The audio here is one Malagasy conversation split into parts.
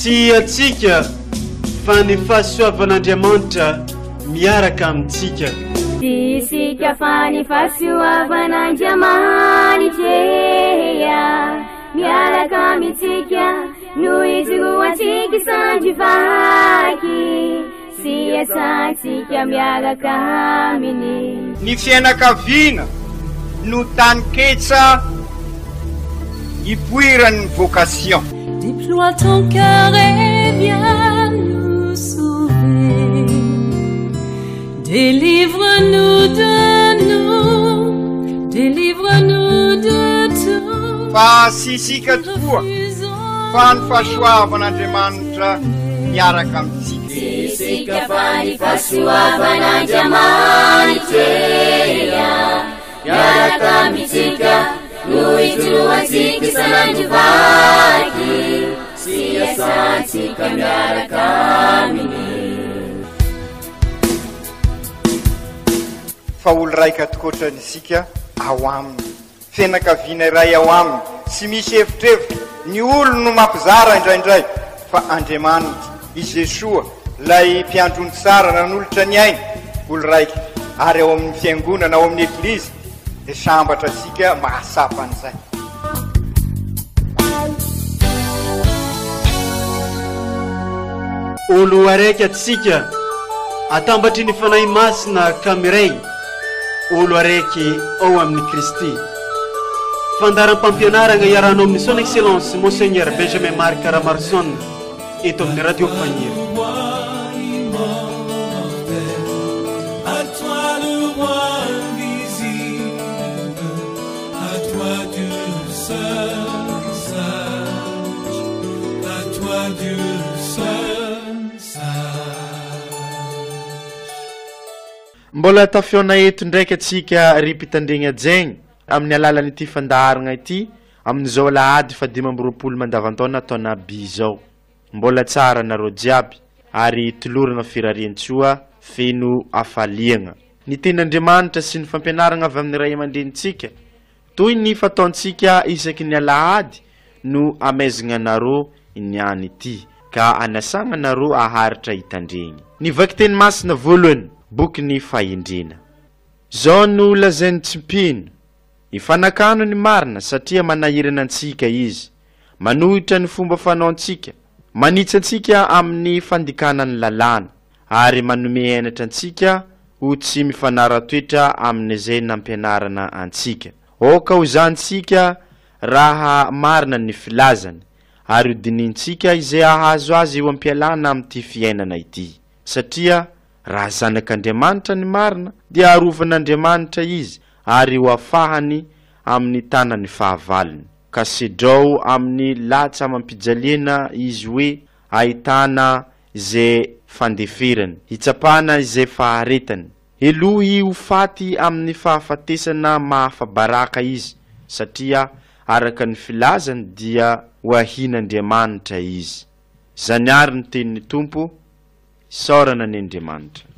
Tsy antsika fa ny fahasoavan'Andriamanitra miaraka amintsika. Tsy isika fa ny fahasoavan'Andriamanitra miaraka amintsika no ijoroantsika sandry vaky sy iasantsika miaraka aminy. Ny fianakaviana no taninketsa ipoiran'ny vocation. Déploie ton cœur et viens nous sauver. Délivre-nous de nous, délivre-nous de tout. Fa tsy isika tokoa fa ny fahasoavan'Andriamanitra miaraka amintsika. Tsy isika fa ny fahasoavan'Andriamanitra miaraka amintsika no ijoroantsika isan'andro vaky sy iasantsika miaraka aminy. Fa olo raika tokoatrany isika ao aminy. Fianakaviana iray ao aminy, tsy misy evitrevitra, ny olony no mampizara indraindray, fa Andriamanitra, i Jesoa, ilay mpiandry ondry tsara nanolotra ny ainy, olo raika, ary ao amin'ny fiangonana, ao amin'ny Eglizy, dia sambatra isika mahatsapa an'izay. Olo araiky atsika, atambatry ny Fanahy Masina ka miray. Olo araiky ao amin'i Kristy. Fandaharam-pampianaragna iarahanao amin'ny Son Excellence Monseigneur Benjamin Marc Ramaroson eto amin'ny Radio Fagniry. Mbola tafihaona eto ndraiky atsika ry mpitandregny hajaigny amin'ny alalan'ity fandaharagna ity amin'izao alahady faha 25 mandavantaona taona by izao. Mbola tsara nareo jiaby ary toloragna firariantsoa feno hafaliagna. Ny tenin'Andriamanitra sy ny fampianaragna avy amin'ny ray aman-drenintsika Toy ny fataontsika isaky ny alahady no amaizigna anareo niany ity, ka anasagna anareo haharitra hitandregny. Ny vakiteny masina voalohany, bokin'ny Fahendrena. Zao no lazain'ny tsy mpino, Ifanakano ny marina satria manahirana antsika izy, manohitra ny fomba fanaontsika, manitsy antsika amin'ny fandikana ny lalàna, ary manome henatra antsika ho tsy mifanara-toetra amin'izay nampianarana antsika. Aoka hozahantsika raha marina ny filazany, ary hodinihintsika izay hahazo azy eo am-pialana amin'ity fiainana ity. Satria raha zanak'Andriamanitra ny marina, dia harovan'Andriamanitra izy ary ho afahany amin'ny tanan'ny fahavalony. Ka sedrao amin'ny latsa amam-pijaliana izy hoe ahitana izay fandeferany, hitsapana izay faharetany. Helohy ho faty amin'ny fahafatesana mahafa-baraka izy, satria araka ny filazany dia ho ahin'Andriamanitra izy. Izany àry ny tenin'ny Tompo, isaorana anie Andriamanitra.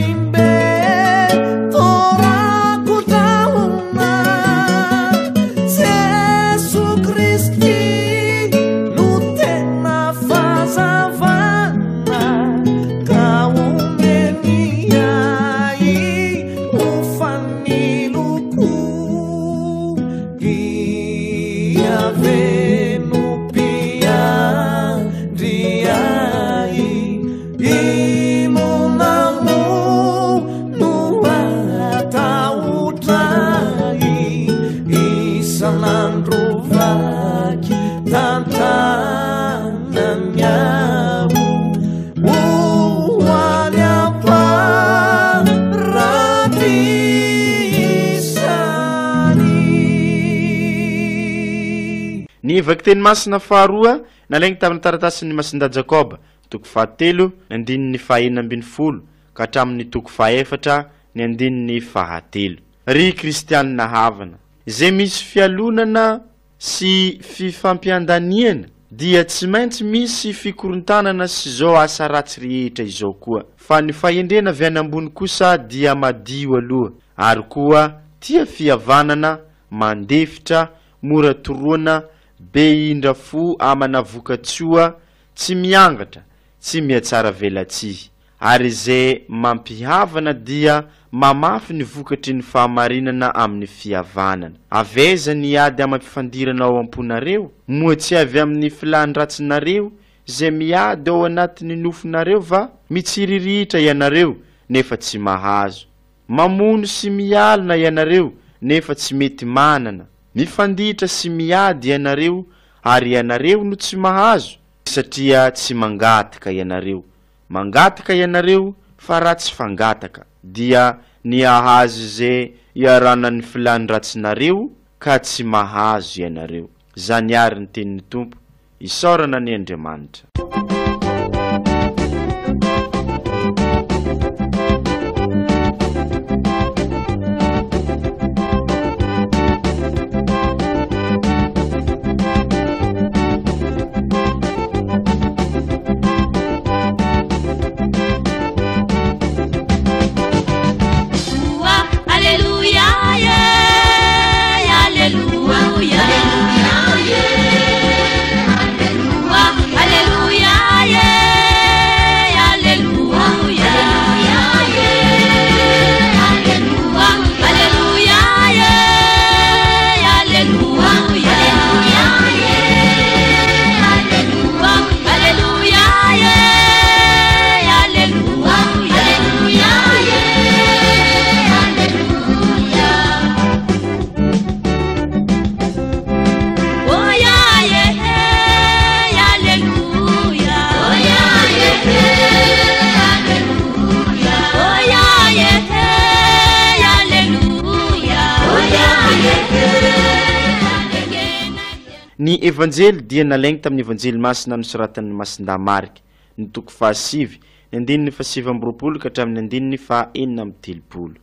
Fivoriambe torakodrahona Jesoa Kristy no tena fahazavana ka omeny ahy ho faniloko. Iaveh no mpiandry ahy, inona moa no hatahotra ahy? Isan'andro vaky tantanany aho ho any am-paradisany. Ny vakiteny masina faharoa nalaigny tamin'ny taratasin'ny Masindahy Jakoba, toko fahatelo, ny andininy faha-16 ka hatramin'ny toko fahaefatra, ny andininy fahatelo. Ry kristianina havana, izay misy fialonana sy fifampiandaniana dia tsy maintsy misy fikorontanana sy izao asa ratsy rehetra izao koa. Fa ny fahendrena avy any ambony kosa dia madio aloha, ary koa tia fihavanana, mandefitra, mora toroana, be indra fo amana vokatsoa, tsy miangatra, tsy mihatsara velatsihy. Ary izay mampihavana dia mamafy ny vokatry ny fahamarinana amin'ny fihavanana. Avy aiza ny ady amam-pifandirana ao am-ponareo? Moa tsy avy amin'ny filàn-dratsinareo izay miady ao anatin'ny nofonareo va? Mitsiriritra ianareo, nefa tsy mahazo. Mamono sy mialona ianareo, nefa tsy mety manana. Mifanditra sy miady ianareo, ary ianareo no tsy mahazo, satria tsy mangataka ianareo. Mangataka ianareo fa ratsy fangataka, dia ny hahazo ze iharanan'ny filàny ratsinareo ka tsy mahazo ianareo. Zany àry ny tenin'ny Tompo, isaorana anie Andriamanitra. Ny Evanjely dia nalaigny tamin'ny Evanjely Masina nosoratan'i Masindahy Marka, ny toko fahasivy, ny andininy fahasivy amby roapolo ka hatramin'ny andininy faha-36.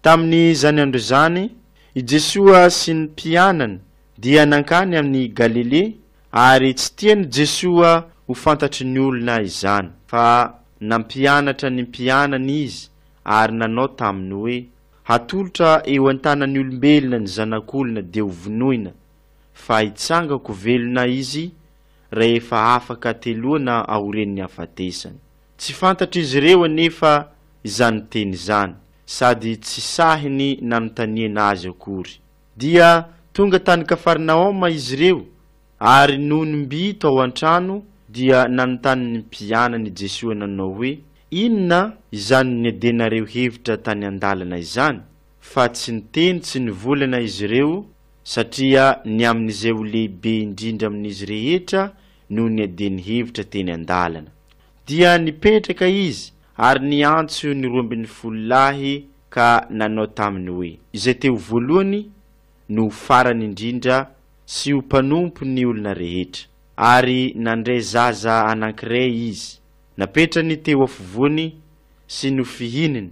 Tamin'izany andro izany, i Jesoa sy ny mpianany dia nankany amin'i Galilea, ary tsy tian'i Jesoa ho fantatry ny olona izany, fa nampianatra ny mpianany Izy ary nanao taminy hoe, Hatolotra eo an-tanan'ny olombelona ny Zanak'olona dia hovonoina, fa hitsangako velona izy rehefa afaka hateloana aorian'ny hafatesany. Tsy fantatr'izy ireo anefa izany teny izany, sady tsy sahiny nanontaniana azy akory. Dia tonga tany Kafarnaôma izy ireo, ary nony mby tao an-trano, dia nanontany ny mpianany i Jesoa nanao hoe, Inona izany niadenareo hevitra tany an-dalana izany? Fa tsy niteny tsy nivolana izy ireo, satria ny amin'izay ho lehibe indrindra amin'izy rehetra no niadiany hevitra teny an-dalana. Dia nipetraka izy ary niantso ny 12 lahy ka nanao taminy hoe, Izay te ho voalohany no ho farany indrindra sy ho mpanompo ny olona rehetra. Ary nandray zaza anankiray izy, napetrany teo afovoany sy nofihininy,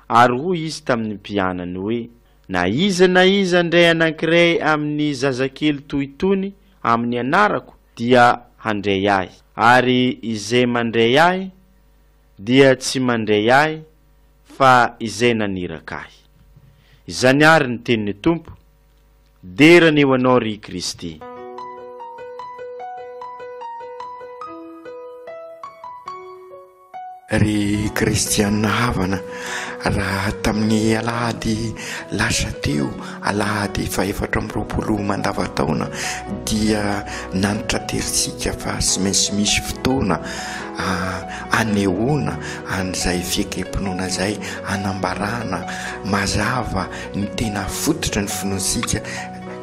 ary hoy izy tamin'ny mpianany hoe, Na iza na iza handray anankiray amin'ny zazakely toy itony amin'ny anarako dia handray ahy, ary izay mandray ahy dia tsy mandray ahy fa izay naniraka Ahy. Izany àry ny tenin'ny Tompo, Dera anie ho Anao, ry Kristy. Ry kristianina havana, raha tamin'ny alahady lasa teo, alahady faha-24 mandavantaona, dia nanitraterintsika fa tsy maintsy misy fotoana anehoana an'izay fiekem-pinoana izay, anambarana mazava ny tena fototra ny finoantsika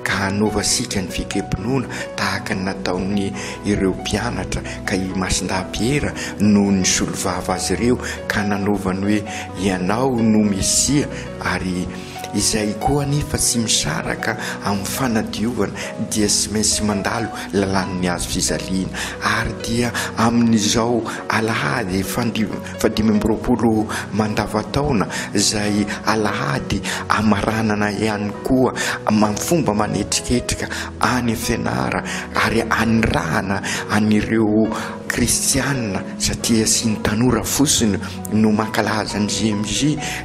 ka hanovantsika ny fiekem-pinoana tahaka ny nataon'ny ireo mpianatra ka i Masindahy Piera no nisolo vava azy ireo ka nanaovany hoe ianao no Mesia ary izay koa anefa tsy misaraka amin'ny fanadiovana dia tsy maintsy mandalo lalàn'ny hazo fijaliana ary dia amin'izao alahady 25 mandavantaona izay alahady amaranana ihany koa amin'ny fomba manetriketrika any fianara ary anirahana an'ireo kristianina satria tsy ny tanora fotsiny no mankalaza ny JMJ,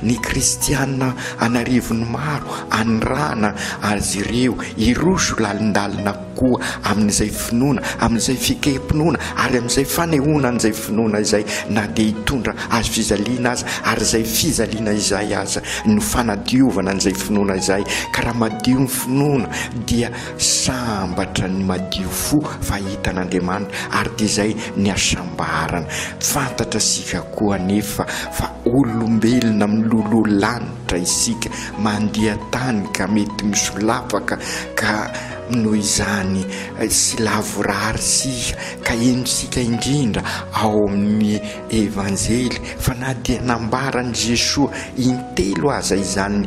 ny kristianina an'arivony maro anirahana azy ireo hiroso lalindalina koa amin'izay finoana, amin'izay fiekem-pinoana ary amin'izay fanehoana an'izay finoana izay na dia hitondra hazo fijaliana aza, ary izay fijaliana izay aza no fanadiovana an'izay finoana izay, ka raha madio ny finoana dia sambatra ny madio fo fa hahita an'Andriamanitra, ary dia izay ny hasambarana. Fantatra isika koa anefa fa olombelona miloloha lanitra isika, mandia tany ka mety misolafaka ka noho izany tsy lavorary isika ka henontsika indrindra ao amin'ny Evanjely fa na dia nambaran'i Jesoa intelo aza izany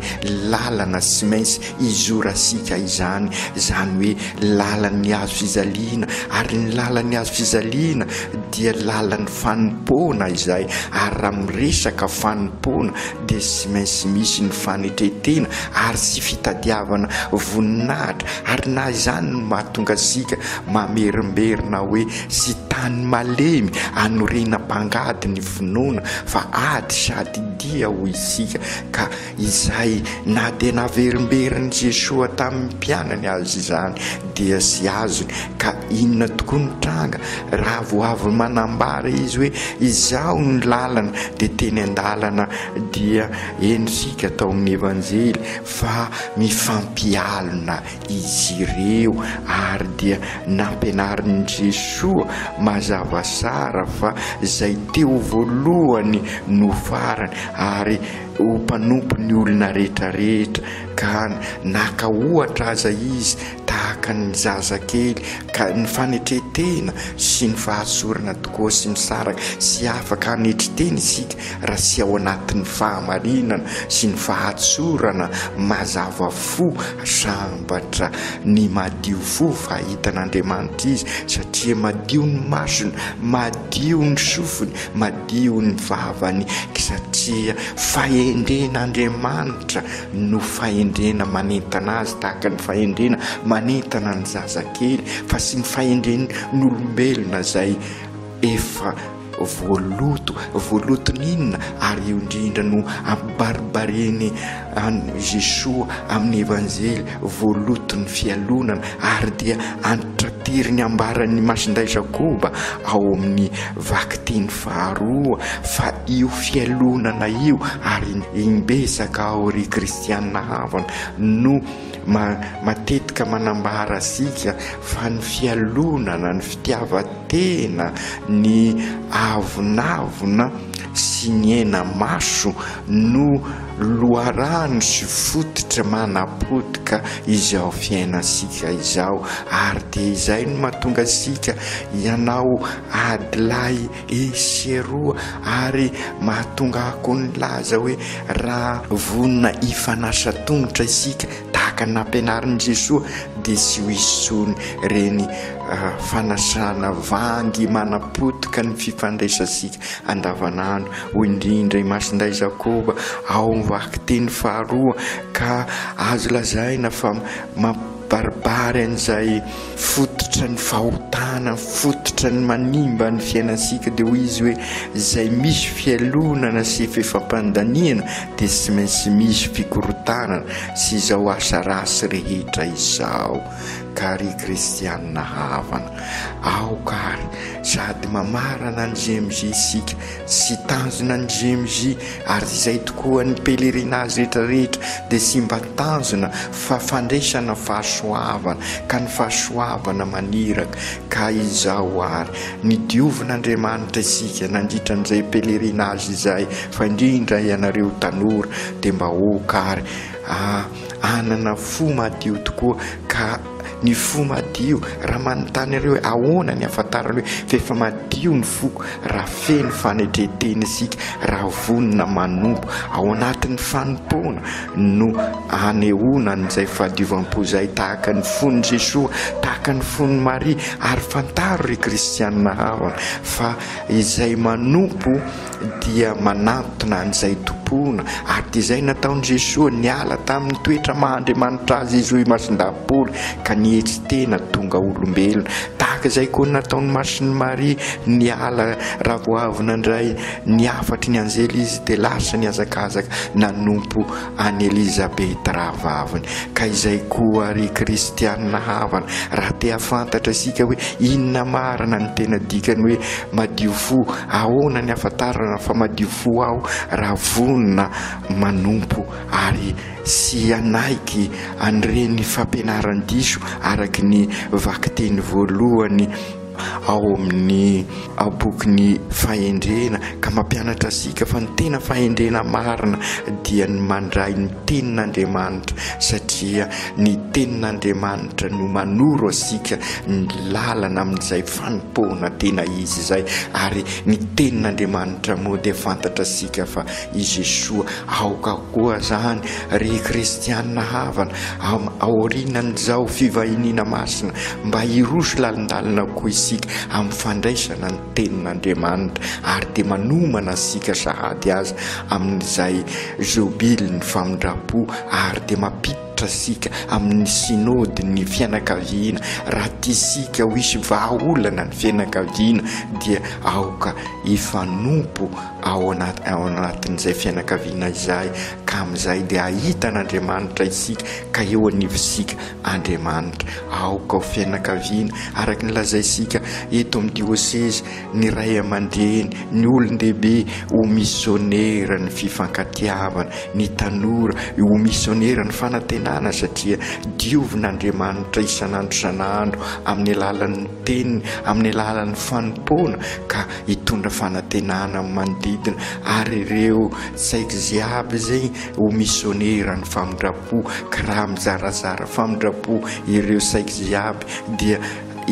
lalana tsy maintsy izorantsika izany, izany hoe lalan'ny hazo fijaliana, ary ny lalan'ny hazo fijaliana dia lalan'ny fanompoana izay, ary raha miresaka fanompoana dia tsy maintsy misy ny fanetren-tena ary tsy fitadiavana voninahitra, ary na izany no mahatonga antsika mamerimberina hoe tsy tany malemy anorenam-pangady ny finoana fa ady sady dia hoy isika ka izay na dia naverimberin'i Jesoa tamin'ny mpianany aza izany dia tsy azony ka inona tokoa no tranga raha vao avy manambara izy hoe izaho no lalana dia teny an-dalana dia henontsika tao amin'ny Evanjely fa mifampialona izy ireo ary dia nampianarin'i Jesoa mazava tsara fa izay teo voalohany no farany ary ho mpanompo ny olona rehetra rehetra ka naka ohatra aza izy tahaka ny zazakely ka ny fanetren-tena sy ny fahatsorana tokoa sy misaraka sy afaka hanetry tena isika raha tsy ao anatin'ny fahamarinana sy ny fahatsorana mazava fo sambatra ny madio fo fa hahita an'Andriamanitra izy satria madio ny masony madio ny sofiny madio ny vavany satria fahendren'Andriamanitra no fahendrena manentana azy tahaka ny fahendrena manentana ny zazakely fa tsy ny fahendren'olombelona izay efa voaloto, voaloton'inona? Ary io indrindra no ampibaribariany an'i Jesoa amin'ny Evanjely, voaloton'ny fialonana, ary dia antitrateriny ambaran'i Masindahy Jakoba ao amin'ny vakiteny faharoa fa io fialonana io, ary imbetsaka aho ry kristiana havana no matetika manambara antsika fa ny fialonana, ny fitiavan-tena, ny avonavona sy ny hena-maso no loharano sy fototra manapotika izao fiainantsika izao ary dia izay no mahatonga antsika hianao ady lahy etsy sy eroa ary mahatonga ahy koa nilaza hoe raha vonona hifanasa tongotra isika tahaka ny nampianarin'i Jesoa dia tsy ho hisy intsony ireny fanasana vangy manapotika ny fifandraisantsika andavanandro, hoy indrindra i Masindahy Jakoba ao amin'ny vakiteny faharoa ka azo lazaina fa Nampibaribary an'izay fototra ny fahotana, fototra ny manimba ny fiainantsika dia hoy izy hoe izay misy fialonana sy fifampandaniana dia tsy maintsy misy fikorontanana sy izao asa ratsy rehetra izao. Ka ry kristianina havana, aoka ary sady mamarana ny GMJ isika sy tanjona ny GMJ ary izay tokoa ny pèlerinage rehetra rehetra dia tsy mba tanjona fa fandraisana fahasoavana ka ny fahasoavana maniraka ka izao ary ny diovin'Andriamanitra isika nandritra an'izay pèlerinage izay fa indrindra ianareo tanora dia mba aoka ary hanana fo madio tokoa ka ny fo madio, raha manontany anareo hoe ahoana ny ahafantarana hoe fa efa madio ny foko raha feno fanetren-tena isika, raha vonona manompo, ao anatin'ny fanompoana no anehoana an'izay fahadiovam-po izay tahaka ny fon'i Jesoa, tahaka ny fon'i Maria, ary fantaro ry kristianina havana fa izay manompo dia manantona an'izay tompoina, ary dia izay nataon'i Jesoa, niala tamin'ny toetra maha Andriamanitra azy Izy hoy Masindahy Paoly, ka nihetsi tena tonga olombelona. Tahaka izay koa ny nataon'i Masin'i Maria, niala raha vao avy nandray ny hafatry ny anjely izy dia lasa nihazakazaka nanompo an'i Elizabeta rahavaviny. Ka izay koa ry kristianina havana, raha te hahafantatra isika hoe inona marina ny tena dikany hoe madio fo, ahoana ny hahafantarana fa madio fo aho raha vonona manompo ary sy hanaiky an'ireny fampianaran-diso araka ny vakiteny voalohany ao amin'ny bokin'ny Fahendrena ka mampianatra antsika fa ny tena fahendrena marina dia ny mandray ny tenin'Andriamanitra satria ny tenin'Andriamanitra no manoro antsika ny lalana amin'izay fanompoana tena izy izay ary ny tenin'Andriamanitra moa dia fantatra antsika fa i Jesoa. Aoka koa izany ry kristianina havana aorianan'izao fivahiniana masina mba hiroso lalindalina koa isika amin'ny fandraisana ny tenin'Andriamanitra ary dia manomana antsika sahady aza amin'izay jobily ny famindram-po ary dia mampiditra antsika amin'ny synode ny fianakaviana. Raha tiantsika ho hisy vahaolana ny fianakaviana dia aoka hifanompo ao ao anatin'izay fianakaviana izay ka amin'izay dia hahita an'Andriamanitra isika ka eo anivontsika Andriamanitra. Aoka ho fianakaviana araka ny lazaintsika eto amin'ny diosezy ny ray aman-dreny, ny olon-dehibe ho misionera ny fifankatiavana, ny tanora ho misionera ny fanantenana satria diovin'Andriamanitra isan'andro isan'andro amin'ny alalan'ny teniny, amin'ny alalan'ny fanompoana ka hitondra fanantenana amin'ny manodidina ary ireo saiky jiaby izay ho misionera ny famindram-po ka raha mizarazara famindram-po ireo saiky jiaby dia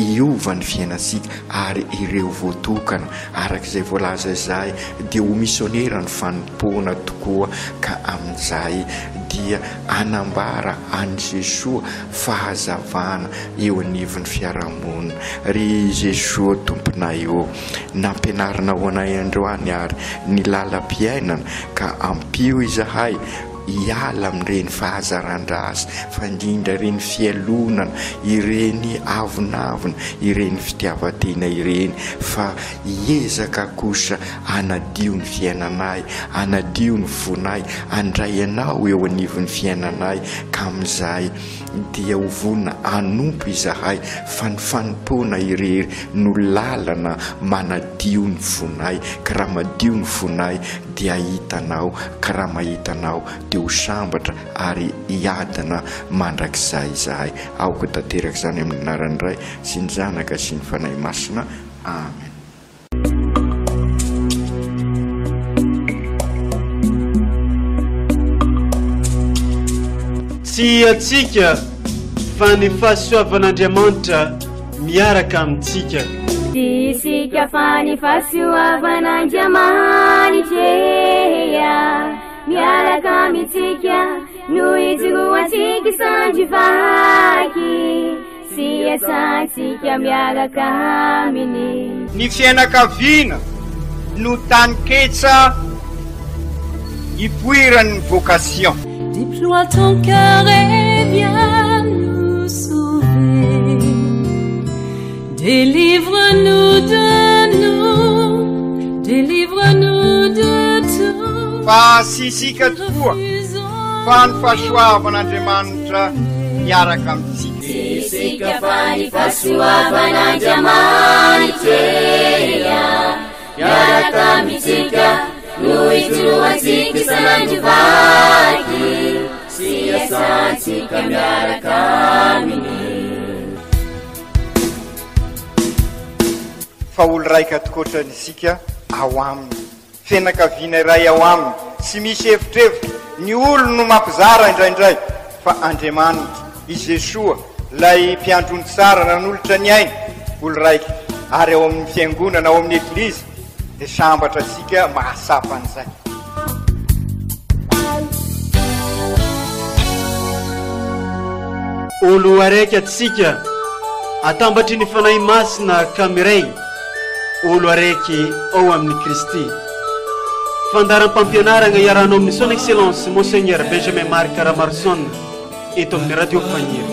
hiova ny fiainantsika ary ireo voatokana araka izay voalaza izay dia ho misionera ny fanompoana tokoa ka amin'izay dia hanambara an'i Jesoa fahazavana eo anivon'ny fiarahamonina. Ry Jesoa Tomponay ô, nampianarinao anay androany ary ny lalam-piainana ka ampio izahay hiala amin'ireny fahazaran-dratsy fa indrindra ireny fialonana, ireny avonavona, ireny fitiavan-tena ireny fa hiezaka kosa hanadio ny fiainanay, hanadio ny fonay, handray Anao eo anivon'ny fiainanay ka amin'izay dia ho vonona hanompo izahay fa ny fanompoana irery no lalana manadio ny fonay ka raha madio ny fonay dia hahita Anao ka raha mahita Anao dia ho sambatra ary hiadana mandrakizay izahay. Aoka ho tanteraka izany amin'ny anaran'ny Ray sy ny Zanaka sy ny Fanahy Masina. Amen. Tsy antsika fa ny fahasoavan'Andriamanitra miaraka amintsika. Tsy isika fa ny fahasoavan'Andriamanitra miaraka amintsika no ijoroantsika sandry vaky. Sy iasantsika miaraka aminy. Ny fianakaviana no taninketsa ipoiran'ny vocation. Déploie ton cœur et viens nous sauver. Délivre-nous de nous, délivre-nous de tout. Fa tsy isika tokoa fa ny fahasoavan'Andriamanitra miaraka amintsika. Tsy isika fa ny fahasoavan'Andriamanitra miaraka amintsika no ijoroantsika isan'andro vaky sy iasantsika miaraka aminy. Fa olo raika tokoatrany isika ao aminy. Fianakaviana iray ao aminy, tsy misy evitrevitra, ny olo no mampizara indraindray, fa Andriamanitra, i Jesoa, ilay mpiandry ondry tsara nanolotra ny ainy, olo raika, ary ao amin'ny fiangonana, ao amin'ny Eglizy, dia sambatra isika mahatsapa an'izay. Olo araiky atsika, atambatry ny Fanahy Masina ka miray, olo araiky ao amin'i Kristy. Fandaharam-pampianaragna iarahanao amin'ny Son Excellence Monseigneur Benjamin Marc Ramaroson eto amin'ny Radio Fagniry.